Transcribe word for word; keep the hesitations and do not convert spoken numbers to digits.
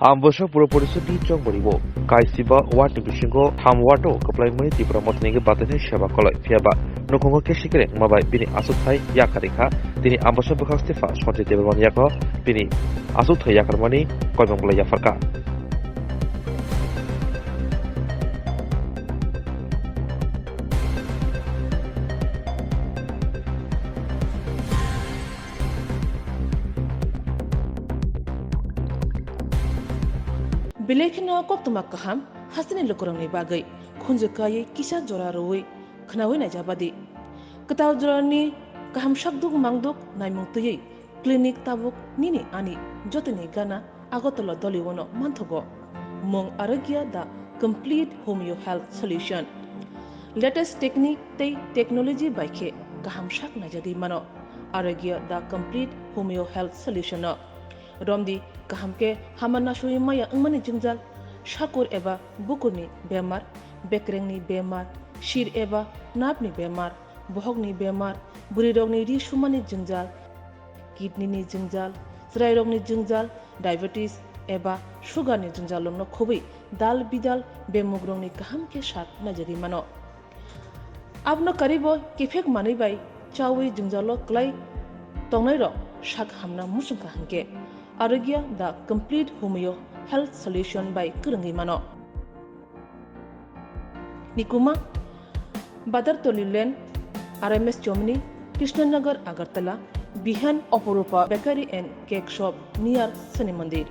Ambosok Puro Porisodni chongmani o kaisiba ward ni bisingo tham ward o kwplaimani Tipra Mothani hwnkhe batainai seba koloi. Phiyaba nukhungo kesi kereng wngma bai bini aswkthai yakar rikha. Tini Ambosok bwkhak Stepha Sanjay Debbarmani yago bini aswkthai yakarmani koimang bolai yapharkha. Belai kheno koktwma kaham hasteni lukurokni bagwi khunju kaiwi kisa jora rwui khnaui naijabadi. Kwtal jorani kaham sakduk mangduk naimung twiwi clinic tabuk nini ani jotoni gana Agartala Doliwono manthogo. Mung Arogya the complete homeo health solution. Latest technique tei technology bai khe kaham sak naijagwi mano Arogya the complete homeo health solution no. Romdi kaham khe hama nasui maya wngmani jwngjal, sakur eba bukurni bemar, bekrengni bemar, sir eba nerve ni bemar, bohokni bemar, bwrwirokni ri sumani jwngjal, kidney ni jwngjal, chwrairokni jwngjal, diabetes eba sugar ni jwngjal rokno khobwi dal bidal bemugrokni kaham khe sak naijagwi mano. Abono karibo kiphek manwi bai chawi jwngjalo kwlai tongnairok sak hamna muchungkha hwnkhe Arogya the complete homeo health solution bai kwrwngwi mano. Nikuma, Badartoli Lane, R M S Chomni, Krishnanagar, Agartala, Bihan, Oporupa Bakery and Cake Shop near Shani Mandir.